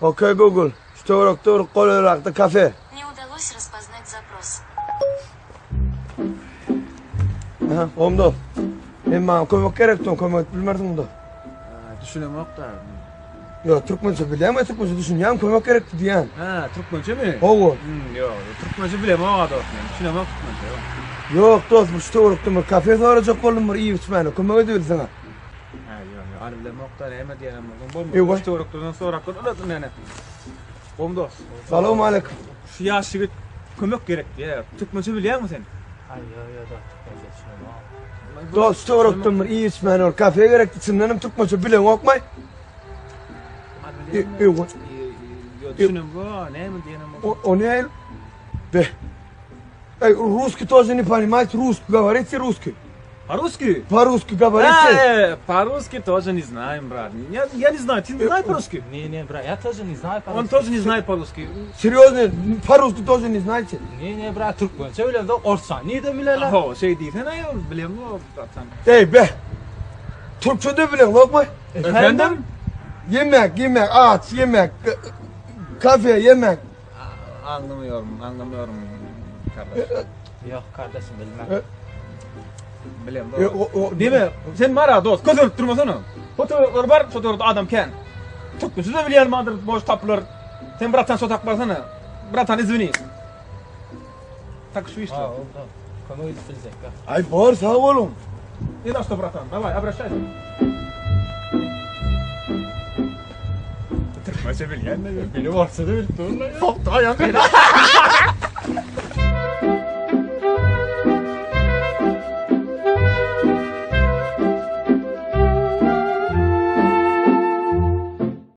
Ok Google, şu töwerekde bir golaýrakda kafe. Не удалось распознать запрос. Aha, onda. Men maňa kömek gerek diýen, kömek edip bilmersiň onda. Düşünemok da. Ýok, türkmençe bilýän, türkmençe düşünýän, kömek gerek diýýän. Ha, türkmençemi? Hawa. Hmm, ýok, türkmençe bilemok a dost men. Düşünemok türkmençe. Ýok dost, bu şu töwerekde bir kafe sorajak boldum, bir iýip içmäne kömek edibilseň. Ha, ýok, ýok, any bilemok da, näme diýenem bolsaň bolmaz. Ewa. Şu töwerekden sorap gör, ula näme. Gom dost. Salam aleyküm. Şu ýaş ýigit kömek gerek diýýär. Türkmençe bilýäňmi sen? Aý, ýok, ýok, dost, türkmençe düşünemok. Dost, şu töwerekde bir iýip içmäne bir kafe gerekdi, çyndan hem türkmençe bileňokmy? Ewa. Ýok, düşünemok, näme diýenem bolsaň. O, o ne? Be. Ey, русский тоже не понимаете, русский, говорите русский. По-русски? По-русски говорите. Э, по-русски тоже не знаем, брат. Я, я не знаю, ты знаешь по-русски? Не, не, брат, я тоже не знаю Он по-русски. тоже не знает по-русски. Серьезно, по-русски тоже не знаете? Не, не, брат, türkmençe bilemzok, orsça nirden bilerler? Ho, şey diýsene aýol, bilemok, bratan. Ey be. Türkçe de bileňokmy? Efendim? Yemek, yemek, aç, yemek, kafe, yemek. Anlamıyorum, anlamıyorum kardeş. Ýok, kardeşim, bilmem. Bilemok. E, o, o, Diýme, sen mara dost, közelip durmasana. Fotoğraflar bar, fotoğrafda adam kän. Türkmençe de bilýän bardyr, boş tapylar. Sen bratan şo tak barsana. Bratan izwini. Tak şu işte. Ha, oldu. Kömek edip biljek. Ay bor sag boluň. Не за что, братан, давай, обращайся. Türkmençe bilýän mi? Bili bolsa da bilip durlar. Soktu aýak.